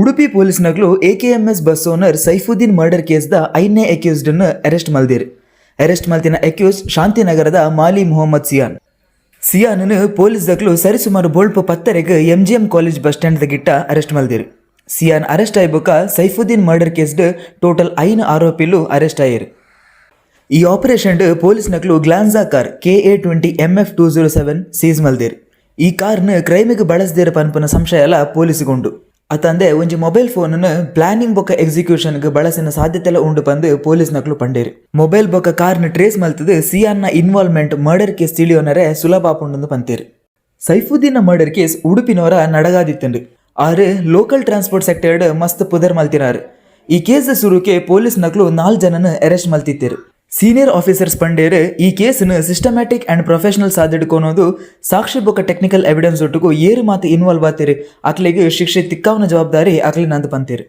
ಉಡುಪಿ ಪೊಲೀಸ್ನಕ್ಲು AKMS bus owner Saifuddin murder ಕೇಸ್ದ ಐನೇ ಅಕ್ಯೂಸ್ಡ್ ಅರೆಸ್ಟ್ ಮಲ್ದಿರ್. ಅರೆಸ್ಟ್ ಮಲ್ತಿನ ಅಕ್ಯೂಸ್ ಶಾಂತಿನಗರದ ಮಾಲಿ ಮೊಹಮ್ಮದ್ ಸಿಯಾನ್. ಸಿಯಾನ್ ಪೊಲೀಸ್ ದಕ್ಲು ಸರಿಸುಮಾರು ಬೊಳ್ಪು 10:30ಕ್ಕೆ ಎಂಜಿಎಂ ಕಾಲೇಜ್ ಬಸ್ ಸ್ಟ್ಯಾಂಡ್ ಗಿಟ್ಟ ಅರೆಸ್ಟ್ ಮಲ್ದಿರ್. ಸಿಯಾನ್ ಅರೆಸ್ಟ್ ಆಯ್ಬೊಕ್ಕ ಸೈಫುದ್ದೀನ್ ಮರ್ಡರ್ ಕೇಸ್ಡ್ ಟೋಟಲ್ ಐನ್ ಆರೋಪಿಲು ಅರೆಸ್ಟ್ ಆಯೆರ್. ಈ ಆಪರೇಷನ್ ಪೊಲೀಸ್ ನಕ್ಲು Glanza car KA 20 MF 207 seize ಮಲ್ದಿರ್. ಈ ಕಾರ್ನ್ ಕ್ರೈಮಿಗೆ ಬಳಸದಿರ ಪನ್ಪುನ ಸಂಶಯ ಪೊಲೀಸ್ಗುಂಡು. ಅತ್ತಂದೆ ಒಂಜಿ ಮೊಬೈಲ್ ಫೋನ್ ಪ್ಲಾನಿಂಗ್ ಬೊಕ್ಕ ಎಕ್ಸಿಕ್ಯೂಷನ್ ಬಳಸಿನ ಸಾಧ್ಯತೆಲ ಉಂಡು ಪಂದ್ ಪೊಲೀಸ್ ನಕ್ಲು ಪಂಡೇರು. ಮೊಬೈಲ್ ಬೊಕ್ಕ ಕಾರ್ನ್ ಟ್ರೇಸ್ ಮಲ್ತದು ಸಿಯಾನ್ನ ಇನ್ವಾಲ್ವ್ಮೆಂಟ್ ಮರ್ಡರ್ ಕೇಸ್ ತಿಳಿಯೋನರೆ ಸುಲಭ ಆಪುಂಡು ಪಂತೇರು. ಸೈಫುದ್ದೀನ್ ಮರ್ಡರ್ ಕೇಸ್ ಉಡುಪಿನವರ ನಡಗಾದಿತ್ತಂಡು. ಆರು ಲೋಕಲ್ ಟ್ರಾನ್ಸ್ಪೋರ್ಟ್ ಸೆಕ್ಟರ್ ಮಸ್ತ್ ಪುದರ್ ಮಲ್ತಿನಾರು. ಈ ಕೇಸ್ ಸುರುಕೆ ಪೊಲೀಸ್ ನಕ್ಲು ನಾಲ್ ಜನನ ಅರೆಸ್ಟ್ ಮಲ್ತಿತ್ತೇರು. ಸೀನಿಯರ್ ಆಫೀಸರ್ಸ್ ಪಂಡೇರು, ಈ ಕೇಸ್ನ ಸಿಸ್ಟಮ್ಯಾಟಿಕ್ ಅಂಡ್ ಪ್ರೊಫೆಷನಲ್ ಸಾದಿಡ್ಕೊನೋದು ಸಾಕ್ಷಿ ಬೊಕ್ಕ ಟೆಕ್ನಿಕಲ್ ಎವಿಡೆನ್ಸ್ ಒಟ್ಟುಗು ಏರು ಮಾತು ಇನ್ವಾಲ್ವ್ ಆತೀರಿ, ಅಕ್ಲೆಗ್ ಶಿಕ್ಷೆ ತಿಕ್ಕಾವನ ಜವಾಬ್ದಾರಿ ಅಕ್ಲಿನಂದು ಪಂತೇರು.